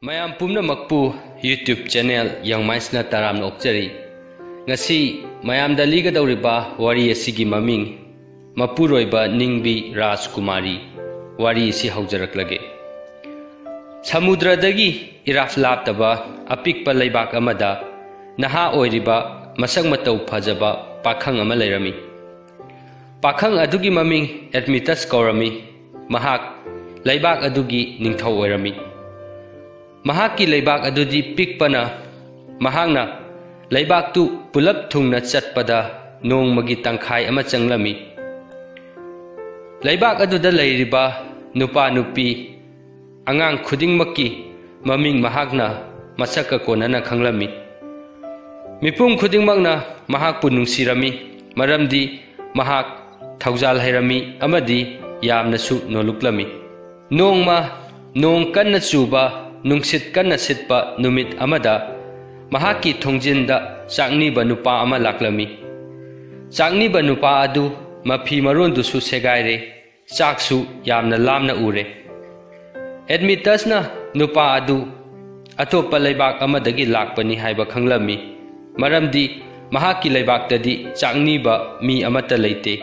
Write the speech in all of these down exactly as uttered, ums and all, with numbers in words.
ꯃꯌꯥꯝ ꯄꯨꯝꯅꯃꯛꯄꯨ YouTube channel ꯌꯪ ꯃꯥꯏꯟꯁꯅ ꯇꯔꯥꯝꯅ ꯑꯣꯛꯆꯔꯤ꯫ ꯉꯁꯤ ꯃꯌꯥꯝꯗ ꯂꯤꯒꯗꯧꯔꯤꯕ ꯋꯥꯔꯤ ꯑꯁꯤꯒꯤ ꯃꯃꯤꯡ ꯃꯄꯨꯔꯣꯏꯕ ꯅꯤꯡꯕꯤ ꯔꯥꯖꯀꯨꯃꯥꯔꯤ꯫ ꯋꯥꯔꯤ ꯑꯁꯤ ꯍꯧꯖꯔꯛꯂꯒꯦ꯫ ꯁꯃꯨꯗ꯭ꯔꯗꯒꯤ ꯏꯔꯥꯞ ꯂꯥꯞꯇꯕ ꯑꯄꯤꯛꯄ ꯂꯩꯕꯥꯛ ꯑꯃꯗ ꯅꯍꯥ ꯑꯣꯏꯔꯤꯕ ꯃꯁꯛ ꯃꯇꯧ ꯐꯖꯕ ꯄꯥꯈꯪ ꯑꯃ ꯂꯩꯔꯝꯃꯤ꯫ ꯄꯥꯈꯪ ꯑꯗꯨꯒꯤ ꯃꯃꯤꯡ ꯑꯦꯗꯃꯤꯇꯁ ꯀꯧꯔꯝꯃꯤ꯫ ꯃꯍꯥꯛ ꯂꯩꯕꯥꯛ ꯑꯗꯨꯒꯤ ꯅꯤꯡꯊꯧ ꯑꯣꯏꯔꯝꯃꯤ꯫ ꯃꯍꯥꯛꯀꯤ ꯂꯩꯕꯥꯛ ꯑꯗꯨꯗꯤ ꯄꯤꯛꯄꯅ ꯃꯍꯥꯛꯅ ꯂꯩꯕꯥꯛꯇꯨ ꯄꯨꯂꯞ ꯊꯨꯡꯅ ꯆꯠꯄꯗ ꯅꯣꯡꯃꯒꯤ ꯇꯪꯈꯥꯏ ꯑꯃ ꯆꯪꯂꯝꯃꯤ꯫ ꯂꯩꯕꯥꯛ ꯑꯗꯨꯗ ꯂꯩꯔꯤꯕ ꯅꯨꯄꯥ ꯅꯨꯄꯤ, ꯑꯉꯥꯡ ꯈꯨꯗꯤꯡꯃꯛꯀꯤ ꯃꯃꯤꯡ ꯃꯍꯥꯛꯅ ꯃꯁꯛꯀ ꯀꯣꯟꯅꯅ ꯈꯪꯂꯝꯃꯤ꯫ ꯃꯤꯄꯨꯝ ꯈꯨꯗꯤꯡꯃꯛꯅ ꯃꯍꯥꯛꯄꯨ ꯅꯨꯡꯁꯤꯔꯝꯃꯤ, ꯃꯔꯝꯗꯤ ꯃꯍꯥꯛ ꯊꯧꯖꯥꯜ ꯍꯩꯔꯝꯃꯤ ꯑꯃꯗꯤ ꯌꯥꯝꯅꯁꯨ ꯅꯣꯜꯂꯨꯛꯂꯝꯃꯤ꯫ ꯅꯣꯡꯃ ꯅꯣꯡ ꯀꯟꯅ ꯆꯨꯕ, ꯅꯨꯡꯁꯤꯠ ꯀꯟꯅ ꯁꯤꯠꯄ ꯅꯨꯃꯤꯠ ꯑꯃꯗ ꯃꯍꯥꯛꯀꯤ ꯊꯣꯡꯖꯤꯟꯗ ꯆꯥꯛꯅꯤꯕ ꯅꯨꯄꯥ ꯑꯃ ꯂꯥꯛꯂꯝꯃꯤ꯫ ꯆꯥꯛꯅꯤꯕ ꯅꯨꯄꯥ ꯑꯗꯨ ꯃꯐꯤ ꯃꯔꯣꯟꯗꯨꯁꯨ ꯁꯦꯒꯥꯏꯔꯦ, ꯆꯥꯛꯁꯨ ꯌꯥꯝꯅ ꯂꯥꯝꯅ ꯎꯔꯦ꯫ ꯑꯦꯗꯃꯤꯇꯁꯅ ꯅꯨꯄꯥ ꯑꯗꯨ ꯑꯇꯣꯞꯄ ꯂꯩꯕꯥꯛ ꯑꯃꯗꯒꯤ ꯂꯥꯛꯄꯅꯤ ꯍꯥꯏꯕ ꯈꯪꯂꯝꯃꯤ, ꯃꯔꯝꯗꯤ ꯃꯍꯥꯛꯀꯤ ꯂꯩꯕꯥꯛꯇꯗꯤ ꯆꯥꯛꯅꯤꯕ ꯃꯤ ꯑꯃꯠꯇ ꯂꯩꯇꯦ꯫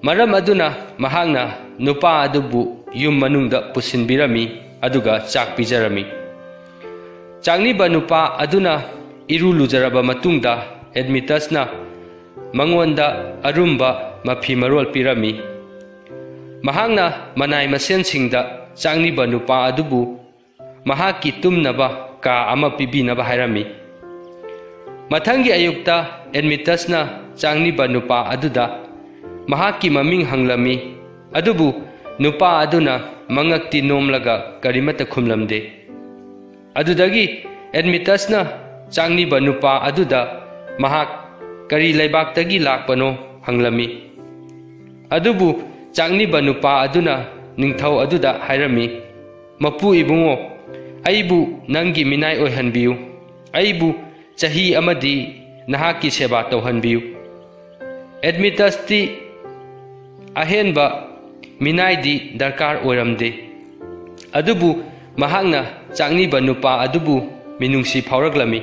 ꯃꯔꯝ ꯑꯗꯨꯅ ꯃꯍꯥꯛꯅ ꯅꯨꯄꯥ ꯑꯗꯨꯕꯨ ꯌꯨꯝ ꯃꯅꯨꯡꯗ ꯄꯨꯁꯤꯟꯕꯤꯔꯝꯃꯤ, ꯑꯗꯨꯒ ꯆꯥꯛ ꯄꯤꯖꯔꯝꯃꯤ꯫ ꯆꯥꯛꯅꯤꯕ ꯅꯨꯄꯥ ꯑꯗꯨꯅ ꯏꯔꯨ ꯂꯨꯖꯔꯕ ꯃꯇꯨꯡꯗ ꯑꯦꯗꯃꯤꯇꯁꯅ ꯃꯉꯣꯟꯗ ꯑꯔꯨꯝꯕ ꯃꯐꯤ ꯃꯔꯣꯜ ꯄꯤꯔꯝꯃꯤ꯫ ꯃꯍꯥꯛꯅ ꯃꯅꯥꯏ ꯃꯁꯦꯟꯁꯤꯡꯗ ꯆꯥꯛꯅꯤꯕ ꯅꯨꯄꯥ ꯑꯗꯨꯕꯨ ꯃꯍꯥꯛꯀꯤ ꯇꯨꯝꯅꯕ ꯀꯥ ꯑꯃ ꯄꯤꯕꯤꯅꯕ ꯍꯥꯏꯔꯝꯃꯤ꯫ ꯃꯊꯪꯒꯤ ꯑꯌꯨꯛꯇ ꯑꯦꯗꯃꯤꯇꯁꯅ ꯆꯥꯛꯅꯤꯕ ꯅꯨꯄꯥ ꯑꯗꯨꯗ ꯃꯍꯥꯛꯀꯤ ꯃꯃꯤꯡ ꯍꯪꯂꯝꯃꯤ, ꯑꯗꯨꯕꯨ ꯅꯨꯄꯥ ꯑꯗꯨꯅ ꯃꯉꯛꯇꯤ ꯅꯣꯝꯂꯒ ꯀꯔꯤꯃꯠꯇ ꯈꯨꯝꯂꯝꯗꯦ꯫ ꯑꯗꯨꯗꯒꯤ ꯑꯦꯗꯃꯤꯇꯁꯅ ꯆꯥꯛꯅꯤꯕ ꯅꯨꯄꯥ ꯑꯗꯨꯗ ꯃꯍꯥꯛ ꯀꯔꯤ ꯂꯩꯕꯥꯛꯇꯒꯤ ꯂꯥꯛꯄꯅꯣ ꯍꯪꯂꯝꯃꯤ꯫ ꯑꯗꯨꯕꯨ ꯆꯥꯛꯅꯤꯕ ꯅꯨꯄꯥ ꯑꯗꯨꯅ ꯅꯤꯡꯊꯧ ꯑꯗꯨꯗ ꯍꯥꯏꯔꯝꯃꯤ, "ꯃꯄꯨ ꯏꯕꯨꯡꯉꯣ, ꯑꯩꯕꯨ ꯅꯪꯒꯤ ꯃꯤꯅꯥꯏ ꯑꯣꯏꯍꯟꯕꯤꯌꯨ꯫ ꯑꯩꯕꯨ ꯆꯍꯤ ꯑꯃꯗꯤ ꯅꯍꯥꯛꯀꯤ ꯁꯦꯕꯥ ꯇꯧꯍꯟꯕꯤꯌꯨ꯫" ꯑꯦꯗꯃꯤꯇꯁꯇꯤ ꯑꯍꯦꯟꯕ ꯃꯤꯅꯥꯏꯗꯤ ꯗꯔꯀꯥꯔ ꯑꯣꯏꯔꯝꯗꯦ, ꯑꯗꯨꯕꯨ ꯃꯍꯥꯛꯅ ꯆꯥꯛꯅꯤꯕ ꯅꯨꯄꯥ ꯑꯗꯨꯕꯨ ꯃꯤꯅꯨꯡꯁꯤ ꯐꯥꯎꯔꯛꯂꯝꯃꯤ꯫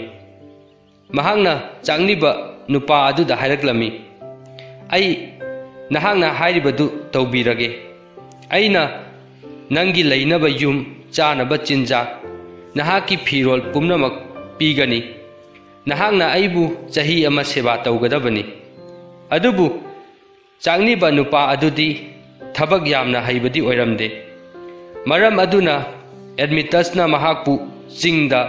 ꯃꯍꯥꯛꯅ ꯆꯥꯛꯅꯤꯕ ꯅꯨꯄꯥ ꯑꯗꯨꯗ ꯍꯥꯏꯔꯛꯂꯝꯃꯤ, "ꯑꯩ ꯅꯍꯥꯛꯅ ꯍꯥꯏꯔꯤꯕꯗꯨ ꯇꯧꯕꯤꯔꯒꯦ꯫ ꯑꯩꯅ ꯅꯪꯒꯤ ꯂꯩꯅꯕ ꯌꯨꯝ, ꯆꯥꯅꯕ ꯆꯤꯟꯖꯥꯛ, ꯅꯍꯥꯛꯀꯤ ꯐꯤꯔꯣꯜ ꯄꯨꯝꯅꯃꯛ ꯄꯤꯒꯅꯤ꯫ ꯅꯍꯥꯛꯅ ꯑꯩꯕꯨ ꯆꯍꯤ ꯑꯃ ꯁꯦꯕꯥ ꯇꯧꯒꯗꯕꯅꯤ꯫" ꯑꯗꯨꯕꯨ ꯆꯥꯛꯅꯤꯕ ꯅꯨꯄꯥ ꯑꯗꯨꯗꯤ ꯊꯕꯛ ꯌꯥꯝꯅ ꯍꯩꯕꯗꯤ ꯑꯣꯏꯔꯝꯗꯦ꯫ ꯃꯔꯝ ꯑꯗꯨꯅ ꯑꯦꯗꯃꯤꯇꯁꯅ ꯃꯍꯥꯛꯄꯨ ꯆꯤꯡꯗ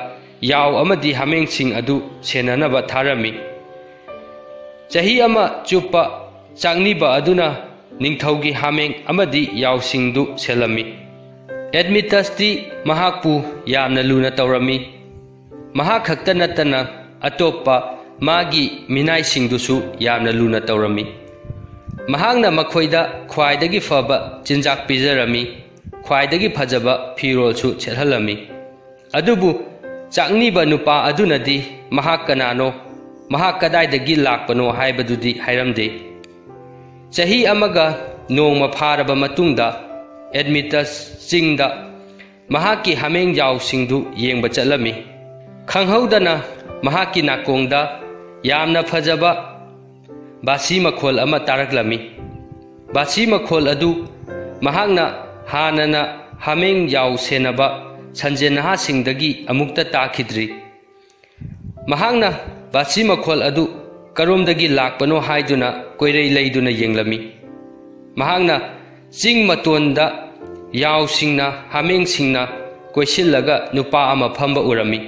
ꯌꯥꯎ ꯑꯃꯗꯤ ꯍꯥꯃꯦꯡꯁꯤꯡ ꯑꯗꯨ ꯁꯦꯟꯅꯅꯕ ꯊꯥꯔꯝꯃꯤ꯫ ꯆꯍꯤ ꯑꯃ ꯆꯨꯞꯄ ꯆꯥꯛꯅꯤꯕ ꯑꯗꯨꯅ ꯅꯤꯡꯊꯧꯒꯤ ꯍꯥꯃꯦꯡ ꯑꯃꯗꯤ ꯌꯥꯎꯁꯤꯡꯗꯨ ꯁꯦꯜꯂꯝꯃꯤ꯫ ꯑꯦꯗꯃꯤꯇꯁꯇꯤ ꯃꯍꯥꯛꯄꯨ ꯌꯥꯝꯅ ꯂꯨꯅ ꯇꯧꯔꯝꯃꯤ꯫ ꯃꯍꯥꯛ ꯈꯛꯇ ꯅꯠꯇꯅ ꯑꯇꯣꯞꯄ ꯃꯥꯒꯤ ꯃꯤꯅꯥꯏꯁꯤꯡꯗꯨꯁꯨ ꯌꯥꯝꯅ ꯂꯨꯅ ꯇꯧꯔꯝꯃꯤ꯫ ꯃꯍꯥꯛꯅ ꯃꯈꯣꯏꯗ ꯈ꯭ꯋꯥꯏꯗꯒꯤ ꯐꯕ ꯆꯤꯟꯖꯥꯛ ꯄꯤꯖꯔꯝꯃꯤ, ꯈ꯭ꯋꯥꯏꯗꯒꯤ ꯐꯖꯕ ꯐꯤꯔꯣꯜꯁꯨ ꯁꯦꯠꯍꯜꯂꯝꯃꯤ꯫ ꯑꯗꯨꯕꯨ ꯆꯥꯛꯅꯤꯕ ꯅꯨꯄꯥ ꯑꯗꯨꯅꯗꯤ ꯃꯍꯥꯛ ꯀꯅꯥꯅꯣ, ꯃꯍꯥꯛ ꯀꯗꯥꯏꯗꯒꯤ ꯂꯥꯛꯄꯅꯣ ꯍꯥꯏꯕꯗꯨꯗꯤ ꯍꯥꯏꯔꯝꯗꯦ꯫ ꯆꯍꯤ ꯑꯃꯒ ꯅꯣꯡꯃ ꯐꯥꯔꯕ ꯃꯇꯨꯡꯗ ꯑꯦꯗꯃꯤꯇꯁ ꯆꯤꯡꯗ ꯃꯍꯥꯛꯀꯤ ꯍꯥꯃꯦꯡ ꯌꯥꯎꯁꯤꯡꯗꯨ ꯌꯦꯡꯕ ꯆꯠꯂꯝꯃꯤ꯫ ꯈꯪꯍꯧꯗꯅ ꯃꯍꯥꯛꯀꯤ ꯅꯥꯀꯣꯡꯗ ꯌꯥꯝꯅ ꯐꯖꯕ ꯕꯥꯁꯤ ꯃꯈꯣꯜ ꯑꯃ ꯇꯥꯔꯛꯂꯝꯃꯤ꯫ ꯕꯥꯁꯤ ꯃꯈꯣꯜ ꯑꯗꯨ ꯃꯍꯥꯛꯅ ꯍꯥꯟꯅꯅ ꯍꯥꯃꯦꯡ ꯌꯥꯎ ꯁꯦꯟꯅꯕ ꯁꯟꯖꯦꯟ ꯅꯍꯥꯁꯤꯡꯗꯒꯤ ꯑꯃꯨꯛꯇ ꯇꯥꯈꯤꯗ꯭ꯔꯤ꯫ ꯃꯍꯥꯛꯅ ꯕꯥꯁꯤ ꯃꯈꯣꯜ ꯑꯗꯨ ꯀꯔꯣꯝꯗꯒꯤ ꯂꯥꯛꯄꯅꯣ ꯍꯥꯏꯗꯨꯅ ꯀꯣꯏꯔꯩ ꯂꯩꯗꯨꯅ ꯌꯦꯡꯂꯝꯃꯤ꯫ ꯃꯍꯥꯛꯅ ꯆꯤꯡ ꯃꯇꯣꯟꯗ ꯌꯥꯎꯁꯤꯡꯅ, ꯍꯥꯃꯦꯡꯁꯤꯡꯅ ꯀꯣꯏꯁꯤꯜꯂꯒ ꯅꯨꯄꯥ ꯑꯃ ꯐꯝꯕ ꯎꯔꯝꯃꯤ꯫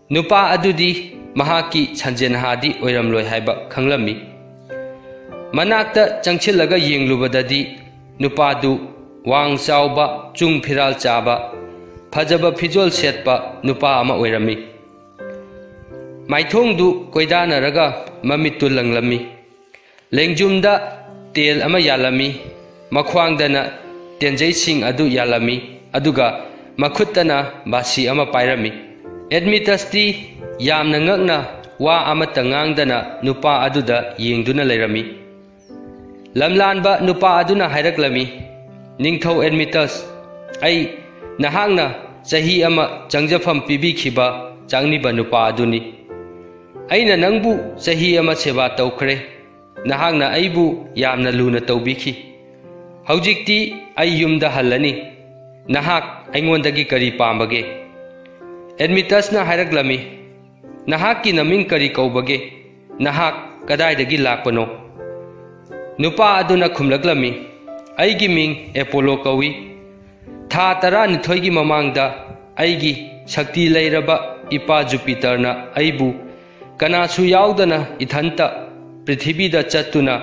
ꯅꯨꯄꯥ ꯑꯗꯨꯗꯤ ꯃꯍꯥꯛꯀꯤ ꯁꯟꯖꯦꯟꯍꯥꯗꯤ ꯑꯣꯏꯔꯝꯂꯣꯏ ꯍꯥꯏꯕ ꯈꯪꯂꯝꯃꯤ꯫ ꯃꯅꯥꯛꯇ ꯆꯪꯁꯤꯜꯂꯒ ꯌꯦꯡꯂꯨꯕꯗꯗꯤ ꯅꯨꯄꯥꯗꯨ ꯋꯥꯡ ꯆꯥꯎꯕ, ꯆꯨꯡ ꯐꯤꯔꯥꯜ ꯆꯥꯕ, ꯐꯖꯕ ꯐꯤꯖꯣꯜ ꯁꯦꯠꯄ ꯅꯨꯄꯥ ꯑꯃ ꯑꯣꯏꯔꯝꯃꯤ꯫ ꯃꯥꯏꯊꯣꯡꯗꯨ ꯀꯣꯏꯗꯥꯅꯔꯒ ꯃꯃꯤꯠꯇꯨ ꯂꯪꯂꯝꯃꯤ꯫ ꯂꯦꯡꯖꯨꯝꯗ ꯇꯦꯜ ꯑꯃ ꯌꯥꯜꯂꯝꯃꯤ꯫ ꯃꯈ꯭ꯋꯥꯡꯗꯅ ꯇꯦꯟꯖꯩꯁꯤꯡ ꯑꯗꯨ ꯌꯥꯜꯂꯝꯃꯤ, ꯑꯗꯨꯒ ꯃꯈꯨꯠꯇꯅ ꯕꯥꯁꯤ ꯑꯃ ꯄꯥꯏꯔꯝꯃꯤ꯫ ꯑꯦꯗꯃꯤꯇꯁꯇꯤ ꯌꯥꯝꯅ ꯉꯛꯅ ꯋꯥ ꯑꯃꯠꯇ ꯉꯥꯡꯗꯅ ꯅꯨꯄꯥ ꯑꯗꯨꯗ ꯌꯦꯡꯗꯨꯅ ꯂꯩꯔꯝꯃꯤ꯫ ꯂꯝꯂꯥꯟꯕ ꯅꯨꯄꯥ ꯑꯗꯨꯅ ꯍꯥꯏꯔꯛꯂꯝꯃꯤ, "ꯅꯤꯡꯊꯧ ꯑꯦꯗꯃꯤꯇꯁ, ꯑꯩ ꯅꯍꯥꯛꯅ ꯆꯍꯤ ꯑꯃ ꯆꯪꯖꯐꯝ ꯄꯤꯕꯤꯈꯤꯕ ꯆꯥꯛꯅꯤꯕ ꯅꯨꯄꯥ ꯑꯗꯨꯅꯤ꯫ ꯑꯩꯅ ꯅꯪꯕꯨ ꯆꯍꯤ ꯑꯃ ꯁꯦꯕꯥ ꯇꯧꯈ꯭ꯔꯦ꯫ ꯅꯍꯥꯛꯅ ꯑꯩꯕꯨ ꯌꯥꯝꯅ ꯂꯨꯅ ꯇꯧꯕꯤꯈꯤ꯫ ꯍꯧꯖꯤꯛꯇꯤ ꯑꯩ ꯌꯨꯝꯗ ꯍꯜꯂꯅꯤ꯫ ꯅꯍꯥꯛ ꯑꯩꯉꯣꯟꯗꯒꯤ ꯀꯔꯤ ꯄꯥꯝꯕꯒꯦ?" ꯑꯦꯗꯃꯤꯇꯁꯅ ꯍꯥꯏꯔꯛꯂꯝꯃꯤ, "ꯅꯍꯥꯛꯀꯤ ꯅꯃꯤꯡ ꯀꯔꯤ ꯀꯧꯕꯒꯦ? ꯅꯍꯥꯛ ꯀꯗꯥꯏꯗꯒꯤ ꯂꯥꯛꯄꯅꯣ?" ꯅꯨꯄꯥ ꯑꯗꯨꯅ ꯈꯨꯝꯂꯛꯂꯝꯃꯤ, "ꯑꯩꯒꯤ ꯃꯤꯡ ꯑꯦꯄꯣꯂꯣ ꯀꯧꯏ꯫ ꯊꯥ ꯇꯔꯥꯅꯤꯊꯣꯏꯒꯤ ꯃꯃꯥꯡꯗ ꯑꯩꯒꯤ ꯁꯛꯇꯤ ꯂꯩꯔꯕ ꯏꯄꯥ ꯖꯨꯄꯤꯇꯔꯅ ꯑꯩꯕꯨ ꯀꯅꯥꯁꯨ ꯌꯥꯎꯗꯅ ꯏꯊꯟꯇ ꯄ꯭ꯔꯤꯊꯤꯕꯤꯗ ꯆꯠꯇꯨꯅ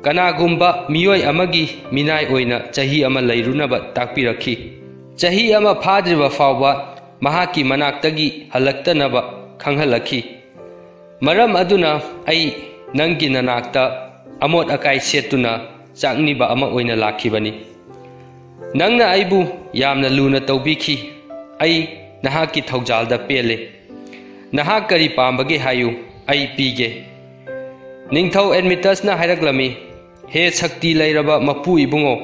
ꯀꯅꯥꯒꯨꯝꯕ ꯃꯤꯑꯣꯏ ꯑꯃꯒꯤ ꯃꯤꯅꯥꯏ ꯑꯣꯏꯅ ꯆꯍꯤ ꯑꯃ ꯂꯩꯔꯨꯅꯕ ꯇꯥꯛꯄꯤꯔꯛꯈꯤ꯫ ꯆꯍꯤ ꯑꯃ ꯐꯥꯗ꯭ꯔꯤꯕ ꯐꯥꯎꯕ ꯃꯍꯥꯛꯀꯤ ꯃꯅꯥꯛꯇꯒꯤ ꯍꯜꯂꯛꯇꯅꯕ ꯈꯪꯍꯜꯂꯛꯈꯤ꯫ ꯃꯔꯝ ꯑꯗꯨꯅ ꯑꯩ ꯅꯪꯒꯤ ꯅꯅꯥꯛꯇ ꯑꯃꯣꯠ ꯑꯀꯥꯏ ꯁꯦꯠꯇꯨꯅ ꯆꯥꯛꯅꯤꯕ ꯑꯃ ꯑꯣꯏꯅ ꯂꯥꯛꯈꯤꯕꯅꯤ꯫ ꯅꯪꯅ ꯑꯩꯕꯨ ꯌꯥꯝꯅ ꯂꯨꯅ ꯇꯧꯕꯤꯈꯤ꯫ ꯑꯩ ꯅꯍꯥꯛꯀꯤ ꯊꯧꯖꯥꯜꯗ ꯄꯦꯜꯂꯦ꯫ ꯅꯍꯥꯛ ꯀꯔꯤ ꯄꯥꯝꯕꯒꯦ ꯍꯥꯏꯌꯨ, ꯑꯩ ꯄꯤꯒꯦ꯫" ꯅꯤꯡꯊꯧ ꯑꯦꯗꯃꯤꯇꯁꯅ ꯍꯥꯏꯔꯛꯂꯝꯃꯤ, "ꯍꯦ ꯁꯛꯇꯤ ꯂꯩꯔꯕ ꯃꯄꯨ ꯏꯕꯨꯡꯉꯣ,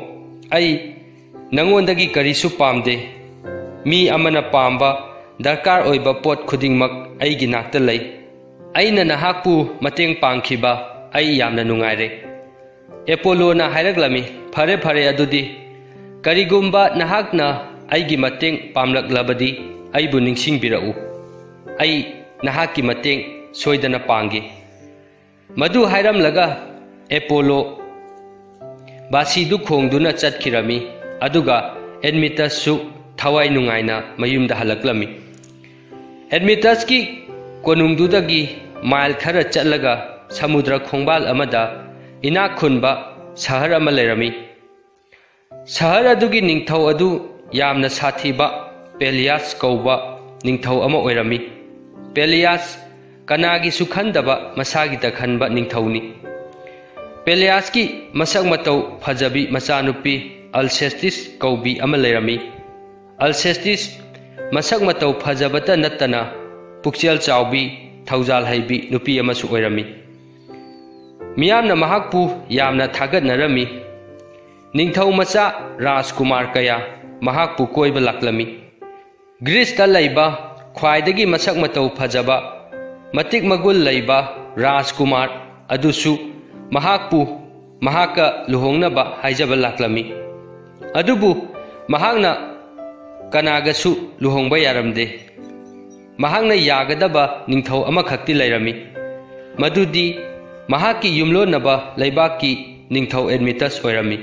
ꯑꯩ ꯅꯉꯣꯟꯗꯒꯤ ꯀꯔꯤꯁꯨ ꯄꯥꯝꯗꯦ꯫ ꯃꯤ ꯑꯃꯅ ꯄꯥꯝꯕ ꯗꯔꯀꯥꯔ ꯑꯣꯏꯕ ꯄꯣꯠ ꯈꯨꯗꯤꯡꯃꯛ ꯑꯩꯒꯤ ꯅꯥꯛꯇ ꯂꯩ꯫ ꯑꯩꯅ ꯅꯍꯥꯛꯄꯨ ꯃꯇꯦꯡ ꯄꯥꯡꯈꯤꯕ ꯑꯩ ꯌꯥꯝꯅ ꯅꯨꯡꯉꯥꯏꯔꯦ꯫" ꯑꯦꯄꯣꯂꯣꯅ ꯍꯥꯏꯔꯛꯂꯝꯃꯤ, "ꯐꯔꯦ, ꯐꯔꯦ, ꯑꯗꯨꯗꯤ ꯀꯔꯤꯒꯨꯝꯕ ꯅꯍꯥꯛꯅ ꯑꯩꯒꯤ ꯃꯇꯦꯡ ꯄꯥꯝꯂꯛꯂꯕꯗꯤ ꯑꯩꯕꯨ ꯅꯤꯡꯁꯤꯡꯕꯤꯔꯛꯎ꯫ ꯑꯩ ꯅꯍꯥꯛꯀꯤ ꯃꯇꯦꯡ ꯁꯣꯏꯗꯅ ꯄꯥꯡꯒꯦ꯫" ꯃꯗꯨ ꯍꯥꯏꯔꯝꯂꯒ ꯑꯦꯄꯣꯂꯣ ꯕꯥꯁꯤꯗꯨ ꯈꯣꯡꯗꯨꯅ ꯆꯠꯈꯤꯔꯝꯃꯤ꯫ ꯑꯗꯨꯒ ꯑꯦꯗꯃꯤꯇꯁꯁꯨ ꯊꯋꯥꯏ ꯅꯨꯡꯉꯥꯏꯅ ꯃꯌꯨꯝꯗ ꯍꯜꯂꯛꯂꯝꯃꯤ꯫ ꯑꯦꯗꯃꯤꯇꯁꯀꯤ ꯀꯣꯅꯨꯡꯗꯨꯗꯒꯤ ꯃꯥꯏꯜ ꯈꯔ ꯆꯠꯂꯒ ꯁꯃꯨꯗ꯭ꯔ ꯈꯣꯡꯕꯥꯜ ꯑꯃꯗ ꯏꯅꯥꯛ ꯈꯨꯟꯕ ꯁꯍꯔ ꯑꯃ ꯂꯩꯔꯝꯃꯤ꯫ ꯁꯍꯔ ꯑꯗꯨꯒꯤ ꯅꯤꯡꯊꯧ ꯑꯗꯨ ꯌꯥꯝꯅ ꯁꯥꯊꯤꯕ ꯄꯦꯂꯤꯌꯥꯁ ꯀꯧꯕ ꯅꯤꯡꯊꯧ ꯑꯃ ꯑꯣꯏꯔꯝꯃꯤ꯫ ꯄꯦꯂꯤꯌꯥꯁ ꯀꯅꯥꯒꯤꯁꯨ ꯈꯟꯗꯕ ꯃꯁꯥꯒꯤꯇ ꯈꯟꯕ ꯅꯤꯡꯊꯧꯅꯤ꯫ ꯄꯦꯂꯤꯌꯥꯁꯀꯤ ꯃꯁꯛ ꯃꯇꯧ ꯐꯖꯕꯤ ꯃꯆꯥꯅꯨꯄꯤ ꯑꯜꯁꯦꯁꯇꯤꯁ ꯀꯧꯕꯤ ꯑꯃ ꯂꯩꯔꯝꯃꯤ꯫ ꯑꯜꯁꯦꯁꯇꯤꯁ ꯃꯁꯛ ꯃꯇꯧ ꯐꯖꯕꯇ ꯅꯠꯇꯅ ꯄꯨꯛꯆꯦꯜ ꯆꯥꯎꯕꯤ, ꯊꯧꯖꯥꯜ ꯍꯩꯕꯤ ꯅꯨꯄꯤ ꯑꯃꯁꯨ ꯑꯣꯏꯔꯝꯃꯤ꯫ ꯃꯤꯌꯥꯝꯅ ꯃꯍꯥꯛꯄꯨ ꯌꯥꯝꯅ ꯊꯥꯒꯠꯅꯔꯝꯃꯤ꯫ ꯅꯤꯡꯊꯧ ꯃꯆꯥ ꯔꯥꯖꯀꯨꯃꯥꯔ ꯀꯌꯥ, ꯃꯍꯥꯛꯄꯨ ꯀꯣꯏꯕ ꯂꯥꯛꯂꯝꯃꯤ꯫ ꯒ꯭ꯔꯤꯁꯇ ꯂꯩꯕ ꯈ꯭ꯋꯥꯏꯗꯒꯤ ꯃꯁꯛ ꯃꯇꯧ ꯐꯖꯕ, ꯃꯇꯤꯛ ꯃꯒꯨꯟ ꯂꯩꯕ ꯔꯥꯖꯀꯨꯃꯥꯔ ꯑꯗꯨꯁꯨ ꯃꯍꯥꯛꯄꯨ ꯃꯍꯥꯛꯀ ꯂꯨꯍꯣꯡꯅꯕ ꯍꯥꯏꯖꯕ ꯂꯥꯛꯂꯝꯃꯤ꯫ ꯑꯗꯨꯕꯨ ꯃꯍꯥꯛꯅ ꯀꯅꯥꯒꯁꯨ ꯂꯨꯍꯣꯡꯕ ꯌꯥꯔꯝꯗꯦ꯫ ꯃꯍꯥꯛꯅ ꯌꯥꯒꯗꯕ ꯅꯤꯡꯊꯧ ꯑꯃꯈꯛꯇꯤ ꯂꯩꯔꯝꯃꯤ, ꯃꯗꯨꯗꯤ ꯃꯍꯥꯛꯀꯤ ꯌꯨꯝꯂꯣꯟꯅꯕ ꯂꯩꯕꯥꯛꯀꯤ ꯅꯤꯡꯊꯧ ꯑꯦꯗꯃꯤꯇꯁ ꯑꯣꯏꯔꯝꯃꯤ꯫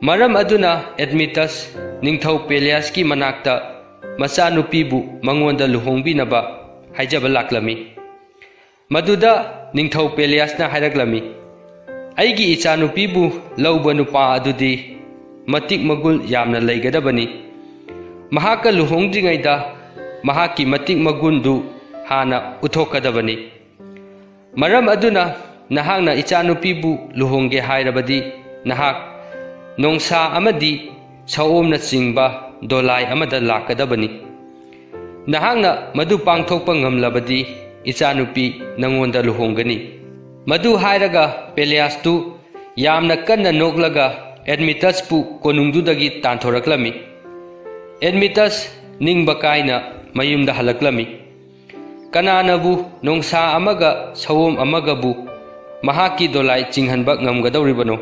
ꯃꯔꯝ ꯑꯗꯨꯅ ꯑꯦꯗꯃꯤꯇꯁ ꯅꯤꯡꯊꯧ ꯄꯦꯂꯤꯌꯁꯀꯤ ꯃꯅꯥꯛꯇ ꯃꯆꯥꯅꯨꯄꯤꯕꯨ ꯃꯉꯣꯟꯗ ꯂꯨꯍꯣꯡꯕꯤꯅꯕ ꯍꯥꯏꯖꯕ ꯂꯥꯛꯂꯝꯃꯤ꯫ ꯃꯗꯨꯗ ꯅꯤꯡꯊꯧ ꯄꯦꯂꯤꯌꯁꯅ ꯍꯥꯏꯔꯛꯂꯝꯃꯤ, "ꯑꯩꯒꯤ ꯏꯆꯥꯅꯨꯄꯤꯕꯨ ꯂꯧꯕ ꯅꯨꯄꯥ ꯑꯗꯨꯗꯤ ꯃꯇꯤꯛ ꯃꯒꯨꯟ ꯌꯥꯝꯅ ꯂꯩꯒꯗꯕꯅꯤ꯫ ꯃꯍꯥꯛꯀ ꯂꯨꯍꯣꯡꯗ꯭ꯔꯤꯉꯩꯗ ꯃꯍꯥꯛꯀꯤ ꯃꯇꯤꯛ ꯃꯒꯨꯟꯗꯨ ꯍꯥꯟꯅ ꯎꯠꯊꯣꯛꯀꯗꯕꯅꯤ꯫ ꯃꯔꯝ ꯑꯗꯨꯅ ꯅꯍꯥꯛꯅ ꯏꯆꯥꯅꯨꯄꯤꯕꯨ ꯂꯨꯍꯣꯡꯒꯦ ꯍꯥꯏꯔꯕꯗꯤ ꯅꯍꯥꯛ ꯅꯣꯡꯁꯥ ꯑꯃꯗꯤ ꯁꯑꯣꯝꯅꯆꯤꯡꯕ ꯗꯣꯂꯥꯏ ꯑꯃꯗ ꯂꯥꯛꯀꯗꯕꯅꯤ꯫ ꯅꯍꯥꯛꯅ ꯃꯗꯨ ꯄꯥꯡꯊꯣꯛꯄ ꯉꯝꯂꯕꯗꯤ ꯏꯆꯥꯅꯨꯄꯤ ꯅꯉꯣꯟꯗ ꯂꯨꯍꯣꯡꯒꯅꯤ꯫" ꯃꯗꯨ ꯍꯥꯏꯔꯒ ꯄꯦꯂꯤꯌꯁꯇꯨ ꯌꯥꯝꯅ ꯀꯟꯅ ꯅꯣꯛꯂꯒ ꯑꯦꯗꯃꯤꯇꯁꯄꯨ ꯀꯣꯅꯨꯡꯗꯨꯗꯒꯤ ꯇꯥꯟꯊꯣꯔꯛꯂꯝꯃꯤ꯫ ꯑꯦꯗꯃꯤꯇꯁ ꯅꯤꯡꯕ ꯀꯥꯏꯅ ꯃꯌꯨꯝꯗ ꯍꯜꯂꯛꯂꯝꯃꯤ꯫ ꯀꯅꯥꯅꯕꯨ ꯅꯣꯡꯁꯥ ꯑꯃꯒ ꯁꯑꯣꯝ ꯑꯃꯒꯕꯨ ꯃꯍꯥꯛꯀꯤ ꯗꯣꯂꯥꯏ ꯆꯤꯡꯍꯟꯕ ꯉꯝꯒꯗꯧꯔꯤꯕꯅꯣ?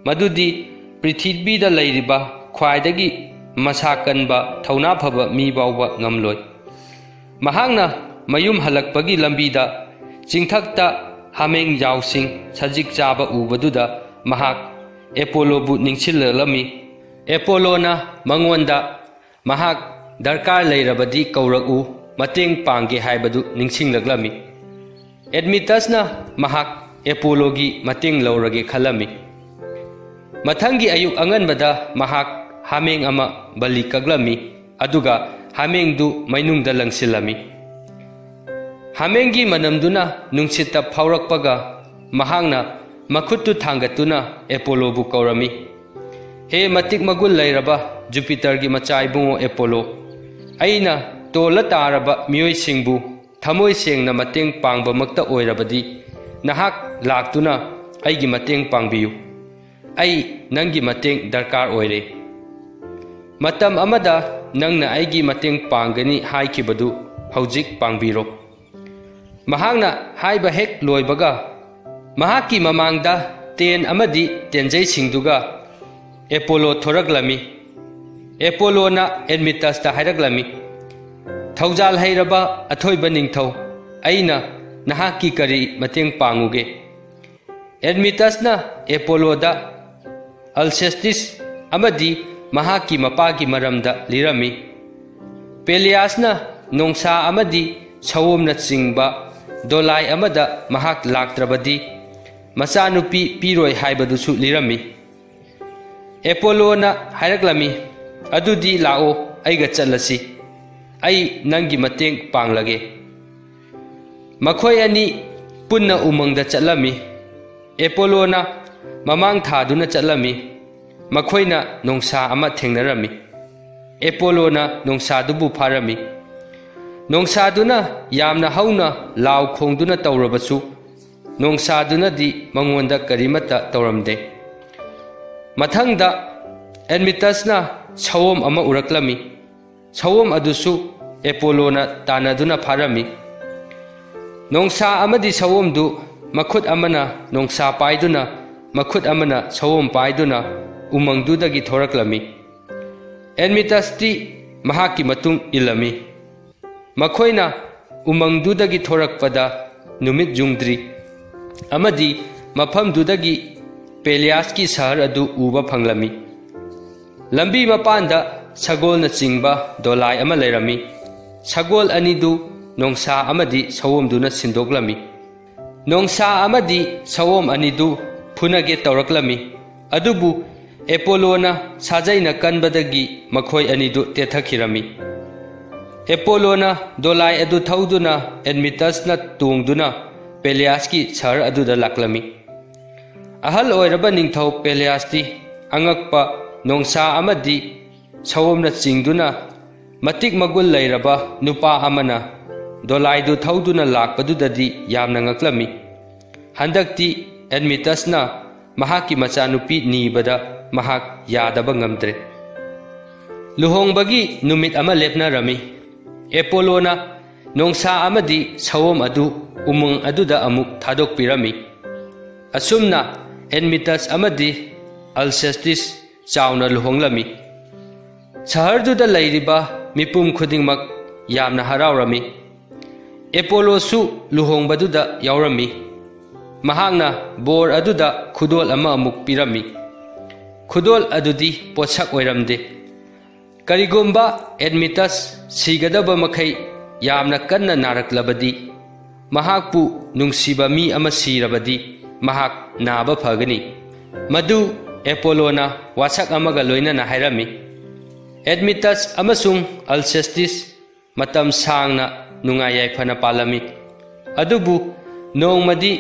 ꯃꯗꯨꯗꯤ ꯄ꯭ꯔꯤꯊꯤꯕꯤꯗ ꯂꯩꯔꯤꯕ ꯈ꯭ꯋꯥꯏꯗꯒꯤ ꯃꯁꯥ ꯀꯟꯕ, ꯊꯧꯅꯥ ꯐꯕ ꯃꯤ ꯐꯥꯎꯕ ꯉꯝꯂꯣꯏ꯫ ꯃꯍꯥꯛꯅ ꯃꯌꯨꯝ ꯍꯜꯂꯛꯄꯒꯤ ꯂꯝꯕꯤꯗ ꯆꯤꯡꯊꯛꯇ ꯍꯥꯃꯦꯡ ꯌꯥꯎꯁꯤꯡ ꯁꯖꯤꯛ ꯆꯥꯕ ꯎꯕꯗꯨꯗ ꯃꯍꯥꯛ ꯑꯦꯄꯣꯂꯣꯕꯨ ꯅꯤꯡꯁꯤꯡꯂꯛꯂꯝꯃꯤ꯫ ꯑꯦꯄꯣꯂꯣꯅ ꯃꯉꯣꯟꯗ, "ꯃꯍꯥꯛ ꯗꯔꯀꯥꯔ ꯂꯩꯔꯕꯗꯤ ꯀꯧꯔꯛꯎ, ꯃꯇꯦꯡ ꯄꯥꯡꯒꯦ" ꯍꯥꯏꯕꯗꯨ ꯅꯤꯡꯁꯤꯡꯂꯛꯂꯝꯃꯤ꯫ ꯑꯦꯗꯃꯤꯇꯁꯅ ꯃꯍꯥꯛ ꯑꯦꯄꯣꯂꯣꯒꯤ ꯃꯇꯦꯡ ꯂꯧꯔꯒꯦ ꯈꯜꯂꯝꯃꯤ꯫ ꯃꯊꯪꯒꯤ ꯑꯌꯨꯛ ꯑꯉꯟꯕꯗ ꯃꯍꯥꯛ ꯍꯥꯃꯦꯡ ꯑꯃ ꯕꯂꯤ ꯀꯛꯂꯝꯃꯤ, ꯑꯗꯨꯒ ꯍꯥꯃꯦꯡꯗꯨ ꯃꯩꯅꯨꯡꯗ ꯂꯪꯁꯤꯜꯂꯝꯃꯤ꯫ ꯍꯥꯃꯦꯡꯒꯤ ꯃꯅꯝꯗꯨꯅ ꯅꯨꯡꯁꯤꯠꯇ ꯐꯥꯎꯔꯛꯄꯒ ꯃꯍꯥꯛꯅ ꯃꯈꯨꯠꯇꯨ ꯊꯥꯡꯒꯠꯇꯨꯅ ꯑꯦꯄꯣꯂꯣꯕꯨ ꯀꯧꯔꯝꯃꯤ, "ꯍꯦ ꯃꯇꯤꯛ ꯃꯒꯨꯟ ꯂꯩꯔꯕ ꯖꯨꯄꯤꯇꯔꯒꯤ ꯃꯆꯥ ꯏꯕꯨꯡꯉꯣ ꯑꯦꯄꯣꯂꯣ, ꯑꯩꯅ ꯇꯣꯜꯂ ꯇꯥꯔꯕ ꯃꯤꯑꯣꯏꯁꯤꯡꯕꯨ ꯊꯃꯣꯏ ꯁꯦꯡꯅ ꯃꯇꯦꯡ ꯄꯥꯡꯕꯃꯛꯇ ꯑꯣꯏꯔꯕꯗꯤ ꯅꯍꯥꯛ ꯂꯥꯛꯇꯨꯅ ꯑꯩꯒꯤ ꯃꯇꯦꯡ ꯄꯥꯡꯕꯤꯌꯨ꯫ ꯑꯩ ꯅꯪꯒꯤ ꯃꯇꯦꯡ ꯗꯔꯀꯥꯔ ꯑꯣꯏꯔꯦ꯫" "ꯃꯇꯝ ꯑꯃꯗ ꯅꯪꯅ ꯑꯩꯒꯤ ꯃꯇꯦꯡ ꯄꯥꯡꯒꯅꯤ ꯍꯥꯏꯈꯤꯕꯗꯨ ꯍꯧꯖꯤꯛ ꯄꯥꯡꯕꯤꯔꯣ꯫" ꯃꯍꯥꯛꯅ ꯍꯥꯏꯕ ꯍꯦꯛ ꯂꯣꯏꯕꯒ, ꯃꯍꯥꯛꯀꯤ ꯃꯃꯥꯡꯗ ꯇꯦꯟ ꯑꯃꯗꯤ ꯇꯦꯟꯖꯩꯁꯤꯡꯗꯨꯒ ꯑꯦꯄꯣꯂꯣ ꯊꯣꯔꯛꯂꯝꯃꯤ꯫ ꯑꯦꯄꯣꯂꯣꯅ ꯑꯦꯗꯃꯤꯇꯁꯇ ꯍꯥꯏꯔꯛꯂꯝꯃꯤ, "ꯊꯧꯖꯥꯜ ꯍꯩꯔꯕ ꯑꯊꯣꯏꯕ ꯅꯤꯡꯊꯧ, ꯑꯩꯅ ꯅꯍꯥꯛꯀꯤ ꯀꯔꯤ ꯃꯇꯦꯡ ꯄꯥꯡꯉꯨꯒꯦ?" ꯑꯦꯗꯃꯤꯇꯁꯅ ꯑꯦꯄꯣꯂꯣꯗ ꯑꯜꯁꯦꯁꯇꯤꯁ ꯑꯃꯗꯤ ꯃꯍꯥꯛꯀꯤ ꯃꯄꯥꯒꯤ ꯃꯔꯝꯗ ꯂꯤꯔꯝꯃꯤ꯫ ꯄꯦꯂꯤꯌꯥꯁꯅ ꯅꯣꯡꯁꯥ ꯑꯃꯗꯤ ꯁꯑꯣꯝꯅꯆꯤꯡꯕ ꯗꯣꯂꯥꯏ ꯑꯃꯗ ꯃꯍꯥꯛ ꯂꯥꯛꯇ꯭ꯔꯕꯗꯤ ꯃꯆꯥꯅꯨꯄꯤ ꯄꯤꯔꯣꯏ ꯍꯥꯏꯕꯗꯨꯁꯨ ꯂꯤꯔꯝꯃꯤ꯫ ꯑꯦꯄꯣꯂꯣꯅ ꯍꯥꯏꯔꯛꯂꯝꯃꯤ, "ꯑꯗꯨꯗꯤ ꯂꯥꯛꯑꯣ, ꯑꯩꯒ ꯆꯠꯂꯁꯤ꯫ ꯑꯩ ꯅꯪꯒꯤ ꯃꯇꯦꯡ ꯄꯥꯡꯂꯒꯦ꯫" ꯃꯈꯣꯏ ꯑꯅꯤ ꯄꯨꯟꯅ ꯎꯃꯪꯗ ꯆꯠꯂꯝꯃꯤ꯫ ꯑꯦꯄꯣꯂꯣꯅ ꯃꯃꯥꯡ ꯊꯥꯗꯨꯅ ꯆꯠꯂꯝꯃꯤ꯫ ꯃꯈꯣꯏꯅ ꯅꯣꯡꯁꯥ ꯑꯃ ꯊꯦꯡꯅꯔꯝꯃꯤ꯫ ꯑꯦꯄꯣꯂꯣꯅ ꯅꯣꯡꯁꯥꯗꯨꯕꯨ ꯐꯥꯔꯝꯃꯤ꯫ ꯅꯣꯡꯁꯥꯗꯨꯅ ꯌꯥꯝꯅ ꯍꯧꯅ ꯂꯥꯎ ꯈꯣꯡꯗꯨꯅ ꯇꯧꯔꯕꯁꯨ, ꯅꯣꯡꯁꯥꯗꯨꯅꯗꯤ ꯃꯉꯣꯟꯗ ꯀꯔꯤꯃꯠꯇ ꯇꯧꯔꯝꯗꯦ꯫ ꯃꯊꯪꯗ ꯑꯦꯗꯃꯤꯇꯁꯅ ꯁꯑꯣꯝ ꯑꯃ ꯎꯔꯛꯂꯝꯃꯤ꯫ ꯁꯑꯣꯝ ꯑꯗꯨꯁꯨ ꯑꯦꯄꯣꯂꯣꯅ ꯇꯥꯟꯅꯗꯨꯅ ꯐꯥꯔꯝꯃꯤ꯫ ꯅꯣꯡꯁꯥ ꯑꯃꯗꯤ ꯁꯑꯣꯝꯗꯨ ꯃꯈꯨꯠ ꯑꯃꯅ ꯅꯣꯡꯁꯥ ꯄꯥꯏꯗꯨꯅ, ꯃꯈꯨꯠ ꯑꯃꯅ ꯁꯑꯣꯝ ꯄꯥꯏꯗꯨꯅ ꯎꯃꯪꯗꯨꯗꯒꯤ ꯊꯣꯔꯛꯂꯝꯃꯤ꯫ ꯑꯦꯗꯃꯤꯇꯁꯇꯤ ꯃꯍꯥꯛꯀꯤ ꯃꯇꯨꯡ ꯏꯜꯂꯝꯃꯤ꯫ ꯃꯈꯣꯏꯅ ꯎꯃꯪꯗꯨꯗꯒꯤ ꯊꯣꯔꯛꯄꯗ ꯅꯨꯃꯤꯠ ꯌꯨꯡꯗ꯭ꯔꯤ, ꯑꯃꯗꯤ ꯃꯐꯝꯗꯨꯗꯒꯤ ꯄꯦꯂꯤꯌꯥꯁꯀꯤ ꯁꯍꯔ ꯑꯗꯨ ꯎꯕ ꯐꯪꯂꯝꯃꯤ꯫ ꯂꯝꯕꯤ ꯃꯄꯥꯟꯗ ꯁꯒꯣꯜꯅꯆꯤꯡꯕ ꯗꯣꯂꯥꯏ ꯑꯃ ꯂꯩꯔꯝꯃꯤ꯫ ꯁꯒꯣꯜ ꯑꯅꯤꯗꯨ ꯅꯣꯡꯁꯥ ꯑꯃꯗꯤ ꯁꯑꯣꯝꯗꯨꯅ ꯁꯤꯟꯗꯣꯛꯂꯝꯃꯤ꯫ ꯅꯣꯡꯁꯥ ꯑꯃꯗꯤ ꯁꯑꯣꯝ ꯑꯅꯤꯗꯨ ꯐꯨꯅꯒꯦ ꯇꯧꯔꯛꯂꯝꯃꯤ, ꯑꯗꯨꯕꯨ ꯑꯦꯄꯣꯂꯣꯅ ꯁꯥꯖꯩꯅ ꯀꯟꯕꯗꯒꯤ ꯃꯈꯣꯏ ꯑꯅꯤꯗꯨ ꯇꯦꯊꯈꯤꯔꯝꯃꯤ꯫ ꯑꯦꯄꯣꯂꯣꯅ ꯗꯣꯂꯥꯏ ꯑꯗꯨ ꯊꯧꯗꯨꯅ ꯑꯦꯗꯃꯤꯇꯁꯅ ꯇꯣꯡꯗꯨꯅ ꯄꯦꯂꯤꯌꯥꯁꯀꯤ ꯁꯍꯔ ꯑꯗꯨꯗ ꯂꯥꯛꯂꯝꯃꯤ꯫ ꯑꯍꯜ ꯑꯣꯏꯔꯕ ꯅꯤꯡꯊꯧ ꯄꯦꯂꯤꯌꯥꯁꯇꯤ ꯑꯉꯛꯄ ꯅꯣꯡꯁꯥ ꯑꯃꯗꯤ ꯁꯑꯣꯝꯅ ꯆꯤꯡꯗꯨꯅ ꯃꯇꯤꯛ ꯃꯒꯨꯟ ꯂꯩꯔꯕ ꯅꯨꯄꯥ ꯑꯃꯅ ꯗꯣꯂꯥꯏꯗꯨ ꯊꯧꯗꯨꯅ ꯂꯥꯛꯄꯗꯨꯗꯗꯤ ꯌꯥꯝꯅ ꯉꯛꯂꯝꯃꯤ꯫ ꯍꯟꯗꯛꯇꯤ ꯑꯦꯗꯃꯤꯇꯁꯅ ꯃꯍꯥꯛꯀꯤ ꯃꯆꯥꯅꯨꯄꯤ ꯅꯤꯕꯗ ꯃꯍꯥꯛ ꯌꯥꯗꯕ ꯉꯝꯗ꯭ꯔꯦ꯫ ꯂꯨꯍꯣꯡꯕꯒꯤ ꯅꯨꯃꯤꯠ ꯑꯃ ꯂꯦꯞꯅꯔꯝꯃꯤ꯫ ꯑꯦꯄꯣꯂꯣꯅ ꯅꯣꯡꯁꯥ ꯑꯃꯗꯤ ꯁꯑꯣꯝ ꯑꯗꯨ ꯎꯃꯪ ꯑꯗꯨꯗ ꯑꯃꯨꯛ ꯊꯥꯗꯣꯛꯄꯤꯔꯝꯃꯤ꯫ ꯑꯁꯨꯝꯅ ꯑꯦꯗꯃꯤꯇꯁ ꯑꯃꯗꯤ ꯑꯜꯁꯦꯁꯇꯤꯁ ꯆꯥꯎꯅ ꯂꯨꯍꯣꯡꯂꯝꯃꯤ꯫ ꯁꯍꯔꯗꯨꯗ ꯂꯩꯔꯤꯕ ꯃꯤꯄꯨꯝ ꯈꯨꯗꯤꯡꯃꯛ ꯌꯥꯝꯅ ꯍꯔꯥꯎꯔꯝꯃꯤ꯫ ꯑꯦꯄꯣꯂꯣꯁꯨ ꯂꯨꯍꯣꯡꯕꯗꯨꯗ ꯌꯥꯎꯔꯝꯃꯤ꯫ ꯃꯍꯥꯛꯅ ꯕꯣꯔ ꯑꯗꯨꯗ ꯈꯨꯗꯣꯜ ꯑꯃ ꯑꯃꯨꯛ ꯄꯤꯔꯝꯃꯤ꯫ ꯈꯨꯗꯣꯜ ꯑꯗꯨꯗꯤ ꯄꯣꯠꯁꯛ ꯑꯣꯏꯔꯝꯗꯦ꯫ ꯀꯔꯤꯒꯨꯝꯕ ꯑꯦꯗꯃꯤꯇꯁ ꯁꯤꯒꯗꯕ ꯃꯈꯩ ꯌꯥꯝꯅ ꯀꯟꯅ ꯅꯥꯔꯛꯂꯕꯗꯤ, ꯃꯍꯥꯛꯄꯨ ꯅꯨꯡꯁꯤꯕ ꯃꯤ ꯑꯃ ꯁꯤꯔꯕꯗꯤ, ꯃꯍꯥꯛ ꯅꯥꯕ ꯐꯒꯅꯤ꯫ ꯃꯗꯨ ꯑꯦꯄꯣꯂꯣꯅ ꯋꯥꯁꯛ ꯑꯃꯒ ꯂꯣꯏꯅꯅ ꯍꯥꯏꯔꯝꯃꯤ꯫ ꯑꯦꯗꯃꯤꯇꯁ ꯑꯃꯁꯨꯡ ꯑꯜꯁꯦꯁꯇꯤꯁ ꯃꯇꯝ ꯁꯥꯡꯅ ꯅꯨꯡꯉꯥꯏ ꯌꯥꯏꯐꯅ ꯄꯥꯜꯂꯝꯃꯤ꯫ ꯑꯗꯨꯕꯨ ꯅꯣꯡꯃꯗꯤ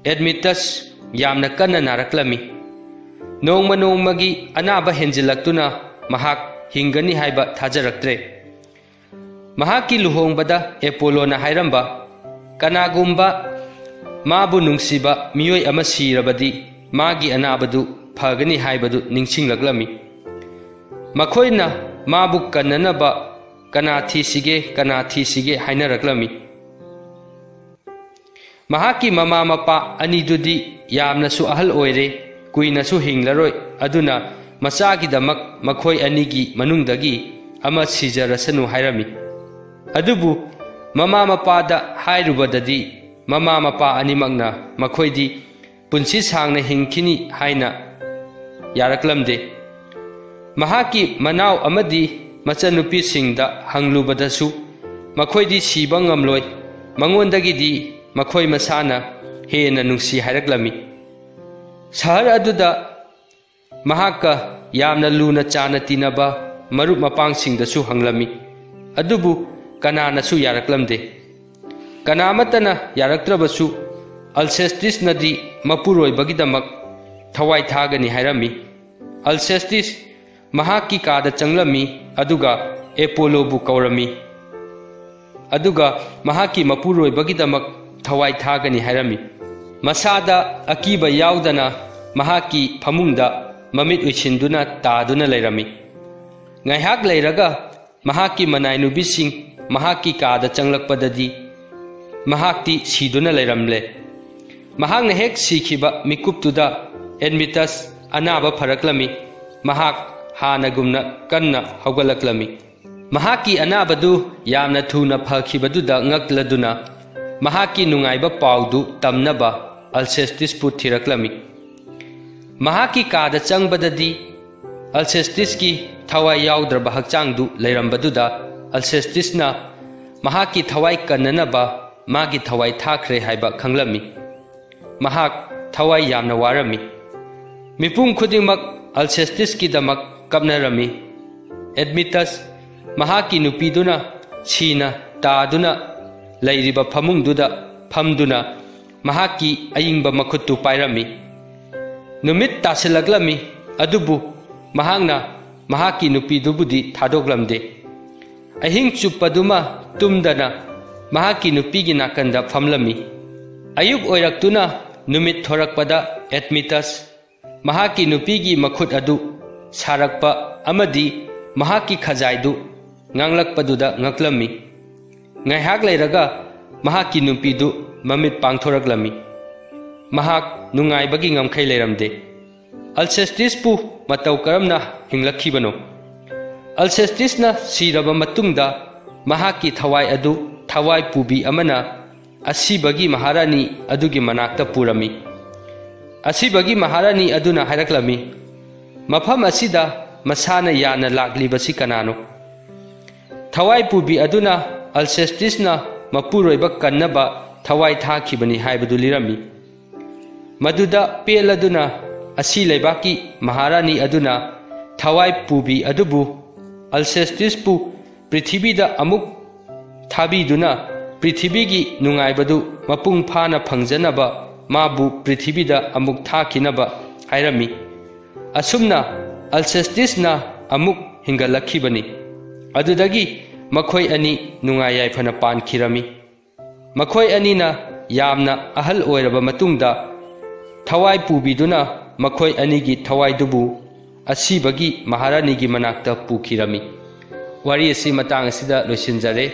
ꯑꯦꯗꯃꯤꯇꯁ ꯌꯥꯝꯅ ꯀꯟꯅ ꯅꯥꯔꯛꯂꯝꯃꯤ꯫ ꯅꯣꯡꯃ ꯅꯣꯡꯃꯒꯤ ꯑꯅꯥꯕ ꯍꯦꯟꯖꯤꯜꯂꯛꯇꯨꯅ ꯃꯍꯥꯛ ꯍꯤꯡꯒꯅꯤ ꯍꯥꯏꯕ ꯊꯥꯖꯔꯛꯇ꯭ꯔꯦ꯫ ꯃꯍꯥꯛꯀꯤ ꯂꯨꯍꯣꯡꯕꯗ ꯑꯦꯄꯣꯂꯣꯅ ꯍꯥꯏꯔꯝꯕ, "ꯀꯅꯥꯒꯨꯝꯕ ꯃꯥꯕꯨ ꯅꯨꯡꯁꯤꯕ ꯃꯤꯑꯣꯏ ꯑꯃ ꯁꯤꯔꯕꯗꯤ, ꯃꯥꯒꯤ ꯑꯅꯥꯕꯗꯨ ꯐꯒꯅꯤ" ꯍꯥꯏꯕꯗꯨ ꯅꯤꯡꯁꯤꯡꯂꯛꯂꯝꯃꯤ꯫ ꯃꯈꯣꯏꯅ ꯃꯥꯕꯨ ꯀꯟꯅꯅꯕ "ꯀꯅꯥ ꯊꯤꯁꯤꯒꯦ, ꯀꯅꯥ ꯊꯤꯁꯤꯒꯦ?" ꯍꯥꯏꯅꯔꯛꯂꯝꯃꯤ꯫ ꯃꯍꯥꯛꯀꯤ ꯃꯃꯥ ꯃꯄꯥ ꯑꯅꯤꯗꯨꯗꯤ ꯌꯥꯝꯅꯁꯨ ꯑꯍꯜ ꯑꯣꯏꯔꯦ, ꯀꯨꯏꯅꯁꯨ ꯍꯤꯡꯂꯔꯣꯏ, ꯑꯗꯨꯅ ꯃꯆꯥꯒꯤꯗꯃꯛ ꯃꯈꯣꯏ ꯑꯅꯤꯒꯤ ꯃꯅꯨꯡꯗꯒꯤ ꯑꯃ ꯁꯤꯖꯔꯁꯅꯨ ꯍꯥꯏꯔꯝꯃꯤ꯫ ꯑꯗꯨꯕꯨ ꯃꯃꯥ ꯃꯄꯥꯗ ꯍꯥꯏꯔꯨꯕꯗꯗꯤ, ꯃꯃꯥ ꯃꯄꯥ ꯑꯅꯤꯃꯛꯅ ꯃꯈꯣꯏꯗꯤ ꯄꯨꯟꯁꯤ ꯁꯥꯡꯅ ꯍꯤꯡꯈꯤꯅꯤ ꯍꯥꯏꯅ ꯌꯥꯔꯛꯂꯝꯗꯦ꯫ ꯃꯍꯥꯛꯀꯤ ꯃꯅꯥꯎ ꯑꯃꯗꯤ ꯃꯆꯟꯅꯨꯄꯤꯁꯤꯡꯗ ꯍꯪꯂꯨꯕꯗꯁꯨ, ꯃꯈꯣꯏꯗꯤ ꯁꯤꯕ ꯉꯝꯂꯣꯏ, ꯃꯉꯣꯟꯗꯒꯤꯗꯤ ꯃꯈꯣꯏ ꯃꯁꯥꯅ ꯍꯦꯟꯅ ꯅꯨꯡꯁꯤ ꯍꯥꯏꯔꯛꯂꯝꯃꯤ꯫ ꯁꯍꯔ ꯑꯗꯨꯗ ꯃꯍꯥꯛꯀ ꯌꯥꯝꯅ ꯂꯨꯅ ꯆꯥꯟꯅ ꯇꯤꯟꯅꯕ ꯃꯔꯨꯞ ꯃꯄꯥꯡꯁꯤꯡꯗꯁꯨ ꯍꯪꯂꯝꯃꯤ, ꯑꯗꯨꯕꯨ ꯀꯅꯥꯅꯁꯨ ꯌꯥꯔꯛꯂꯝꯗꯦ꯫ ꯀꯅꯥ ꯑꯃꯠꯇꯅ ꯌꯥꯔꯛꯇ꯭ꯔꯕꯁꯨ, ꯑꯜꯁꯦꯁꯇꯤꯁꯅꯗꯤ ꯃꯄꯨꯔꯣꯏꯕꯒꯤꯗꯃꯛ ꯊꯋꯥꯏ ꯊꯥꯒꯅꯤ ꯍꯥꯏꯔꯝꯃꯤ꯫ ꯑꯜꯁꯦꯁꯇꯤꯁ ꯃꯍꯥꯛꯀꯤ ꯀꯥꯗ ꯆꯪꯂꯝꯃꯤ, ꯑꯗꯨꯒ ꯑꯦꯄꯣꯂꯣꯕꯨ ꯀꯧꯔꯝꯃꯤ, ꯑꯗꯨꯒ ꯃꯍꯥꯛꯀꯤ ꯃꯄꯨꯔꯣꯏꯕꯒꯤꯗꯃꯛ ꯊꯋꯥꯏ ꯊꯥꯒꯅꯤ ꯍꯥꯏꯔꯝꯃꯤ꯫ ꯃꯁꯥꯗ ꯑꯀꯤꯕ ꯌꯥꯎꯗꯅ ꯃꯍꯥꯛꯀꯤ ꯐꯃꯨꯡꯗ ꯃꯃꯤꯠ ꯎꯏꯁꯤꯟꯗꯨꯅ ꯇꯥꯗꯨꯅ ꯂꯩꯔꯝꯃꯤ꯫ ꯉꯥꯏꯍꯥꯛ ꯂꯩꯔꯒ ꯃꯍꯥꯛꯀꯤ ꯃꯅꯥꯏꯅꯨꯕꯤꯁꯤꯡ ꯃꯍꯥꯛꯀꯤ ꯀꯥꯗ ꯆꯪꯂꯛꯄꯗꯗꯤ, ꯃꯍꯥꯛꯇꯤ ꯁꯤꯗꯨꯅ ꯂꯩꯔꯝꯂꯦ꯫ ꯃꯍꯥꯛꯅ ꯍꯦꯛ ꯁꯤꯈꯤꯕ ꯃꯤꯀꯨꯞꯇꯨꯗ ꯑꯦꯗꯃꯤꯇꯁ ꯑꯅꯥꯕ ꯐꯔꯛꯂꯝꯃꯤ꯫ ꯃꯍꯥꯛ ꯍꯥꯟꯅꯒꯨꯝꯅ ꯀꯟꯅ ꯍꯧꯒꯠꯂꯛꯂꯝꯃꯤ꯫ ꯃꯍꯥꯛꯀꯤ ꯑꯅꯥꯕꯗꯨ ꯌꯥꯝꯅ ꯊꯨꯅ ꯐꯈꯤꯕꯗꯨꯗ ꯉꯛꯂꯗꯨꯅ, ꯃꯍꯥꯛꯀꯤ ꯅꯨꯡꯉꯥꯏꯕ ꯄꯥꯎꯗꯨ ꯇꯝꯅꯕ ꯑꯜꯁꯦꯁꯇꯤꯁꯄꯨ ꯊꯤꯔꯛꯂꯝꯃꯤ꯫ ꯃꯍꯥꯛꯀꯤ ꯀꯥꯗ ꯆꯪꯕꯗꯗꯤ, ꯑꯜꯁꯦꯁꯇꯤꯁꯀꯤ ꯊꯋꯥꯏ ꯌꯥꯎꯗ꯭ꯔꯕ ꯍꯛꯆꯥꯡꯗꯨ ꯂꯩꯔꯝꯕꯗꯨꯗ, ꯑꯜꯁꯦꯁꯇꯤꯁꯅ ꯃꯍꯥꯛꯀꯤ ꯊꯋꯥꯏ ꯀꯟꯅꯅꯕ ꯃꯥꯒꯤ ꯊꯋꯥꯏ ꯊꯥꯈ꯭ꯔꯦ ꯍꯥꯏꯕ ꯈꯪꯂꯝꯃꯤ꯫ ꯃꯍꯥꯛ ꯊꯋꯥꯏ ꯌꯥꯝꯅ ꯋꯥꯔꯝꯃꯤ꯫ ꯃꯤꯄꯨꯝ ꯈꯨꯗꯤꯡꯃꯛ ꯑꯜꯁꯦꯁꯇꯤꯁꯀꯤꯗꯃꯛ ꯀꯞꯅꯔꯝꯃꯤ꯫ ꯑꯦꯗꯃꯤꯇꯁ ꯃꯍꯥꯛꯀꯤ ꯅꯨꯄꯤꯗꯨꯅ ꯁꯤꯅ ꯇꯥꯗꯨꯅ ꯂꯩꯔꯤꯕ ꯐꯃꯨꯡꯗꯨꯗ ꯐꯝꯗꯨꯅ ꯃꯍꯥꯛꯀꯤ ꯑꯏꯪꯕ ꯃꯈꯨꯠꯇꯨ ꯄꯥꯏꯔꯝꯃꯤ꯫ ꯅꯨꯃꯤꯠ ꯇꯥꯁꯤꯜꯂꯛꯂꯝꯃꯤ, ꯑꯗꯨꯕꯨ ꯃꯍꯥꯛꯅ ꯃꯍꯥꯛꯀꯤ ꯅꯨꯄꯤꯗꯨꯕꯨꯗꯤ ꯊꯥꯗꯣꯛꯂꯝꯗꯦ꯫ ꯑꯍꯤꯡ ꯆꯨꯞꯄꯗꯨꯃ ꯇꯨꯝꯗꯅ ꯃꯍꯥꯛꯀꯤ ꯅꯨꯄꯤꯒꯤ ꯅꯥꯀꯟꯗ ꯐꯝꯂꯝꯃꯤ꯫ ꯑꯌꯨꯛ ꯑꯣꯏꯔꯛꯇꯨꯅ ꯅꯨꯃꯤꯠ ꯊꯣꯔꯛꯄꯗ ꯑꯦꯗꯃꯤꯇꯁ ꯃꯍꯥꯛꯀꯤ ꯅꯨꯄꯤꯒꯤ ꯃꯈꯨꯠ ꯑꯗꯨ ꯁꯥꯔꯛꯄ ꯑꯃꯗꯤ ꯃꯍꯥꯛꯀꯤ ꯈꯖꯥꯏꯗꯨ ꯉꯥꯡꯂꯛꯄꯗꯨꯗ ꯉꯛꯂꯝꯃꯤ꯫ ꯉꯥꯏꯍꯥꯛ ꯂꯩꯔꯒ ꯃꯍꯥꯛꯀꯤ ꯅꯨꯄꯤꯗꯨ ꯃꯃꯤꯠ ꯄꯥꯡꯊꯣꯔꯛꯂꯝꯃꯤ꯫ ꯃꯍꯥꯛ ꯅꯨꯡꯉꯥꯏꯕꯒꯤ ꯉꯝꯈꯩ ꯂꯩꯔꯝꯗꯦ꯫ ꯑꯜꯁꯦꯁꯇꯤꯁꯄꯨ ꯃꯇꯧ ꯀꯔꯝꯅ ꯍꯤꯡꯂꯛꯈꯤꯕꯅꯣ? ꯑꯜꯁꯦꯁꯇꯤꯁꯅ ꯁꯤꯔꯕ ꯃꯇꯨꯡꯗ ꯃꯍꯥꯛꯀꯤ ꯊꯋꯥꯏ ꯑꯗꯨ ꯊꯋꯥꯏ ꯄꯨꯕꯤ ꯑꯃꯅ ꯑꯁꯤꯕꯒꯤ ꯃꯍꯥꯔꯥꯅꯤ ꯑꯗꯨꯒꯤ ꯃꯅꯥꯛꯇ ꯄꯨꯔꯝꯃꯤ꯫ ꯑꯁꯤꯕꯒꯤ ꯃꯍꯥꯔꯥꯅꯤ ꯑꯗꯨꯅ ꯍꯥꯏꯔꯛꯂꯝꯃꯤ, "ꯃꯐꯝ ꯑꯁꯤꯗ ꯃꯁꯥꯅ ꯌꯥꯅ ꯂꯥꯛꯂꯤꯕꯁꯤ ꯀꯅꯥꯅꯣ?" ꯊꯋꯥꯏ ꯄꯨꯕꯤ ꯑꯗꯨꯅ ꯑꯜꯁꯦꯁꯇꯤꯁꯅ ꯃꯄꯨꯔꯣꯏꯕ ꯀꯟꯅꯕ ꯊꯋꯥꯏ ꯊꯥꯈꯤꯕꯅꯤ ꯍꯥꯏꯕꯗꯨ ꯂꯤꯔꯝꯃꯤ꯫ ꯃꯗꯨꯗ ꯄꯦꯜꯂꯗꯨꯅ ꯑꯁꯤ ꯂꯩꯕꯥꯛꯀꯤ ꯃꯍꯥꯔꯥꯅꯤ ꯑꯗꯨꯅ ꯊꯋꯥꯏ ꯄꯨꯕꯤ ꯑꯗꯨꯕꯨ, ꯑꯜꯁꯦꯁꯇꯤꯁꯄꯨ ꯄ꯭ꯔꯤꯊꯤꯕꯤꯗ ꯑꯃꯨꯛ ꯊꯥꯕꯤꯗꯨꯅ ꯄ꯭ꯔꯤꯊꯤꯕꯤꯒꯤ ꯅꯨꯡꯉꯥꯏꯕꯗꯨ ꯃꯄꯨꯡ ꯐꯥꯅ ꯐꯪꯖꯅꯕ ꯃꯥꯕꯨ ꯄ꯭ꯔꯤꯊꯤꯕꯤꯗ ꯑꯃꯨꯛ ꯊꯥꯈꯤꯅꯕ ꯍꯥꯏꯔꯝꯃꯤ꯫ ꯑꯁꯨꯝꯅ ꯑꯜꯁꯦꯁꯇꯤꯁꯅ ꯑꯃꯨꯛ ꯍꯤꯡꯒꯠꯂꯛꯈꯤꯕꯅꯤ꯫ ꯑꯗꯨꯗꯒꯤ ꯃꯈꯣꯏ ꯑꯅꯤ ꯅꯨꯡꯉꯥꯏ ꯌꯥꯏꯐꯅ ꯄꯥꯟꯈꯤꯔꯝꯃꯤ꯫ ꯃꯈꯣꯏ ꯑꯅꯤꯅ ꯌꯥꯝꯅ ꯑꯍꯜ ꯑꯣꯏꯔꯕ ꯃꯇꯨꯡꯗ, ꯊꯋꯥꯏ ꯄꯨꯕꯤꯗꯨꯅ ꯃꯈꯣꯏ ꯑꯅꯤꯒꯤ ꯊꯋꯥꯏꯗꯨꯕꯨ ꯑꯁꯤꯕꯒꯤ ꯃꯍꯥꯔꯥꯅꯤꯒꯤ ꯃꯅꯥꯛꯇ ꯄꯨꯈꯤꯔꯝꯃꯤ꯫ ꯋꯥꯔꯤ ꯑꯁꯤ ꯃꯇꯥꯡ ꯑꯁꯤꯗ ꯂꯣꯏꯁꯤꯟꯖꯔꯦ꯫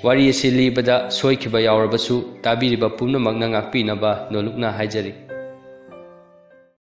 ꯋꯥꯔꯤ ꯑꯁꯤ ꯂꯤꯕꯗ ꯁꯣꯏꯈꯤꯕ ꯌꯥꯎꯔꯕꯁꯨ ꯇꯥꯕꯤꯔꯤꯕ ꯄꯨꯝꯅꯃꯛꯅ ꯉꯥꯛꯄꯤꯅꯕ ꯅꯣꯂꯨꯛꯅ ꯍꯥꯏꯖꯔꯤ꯫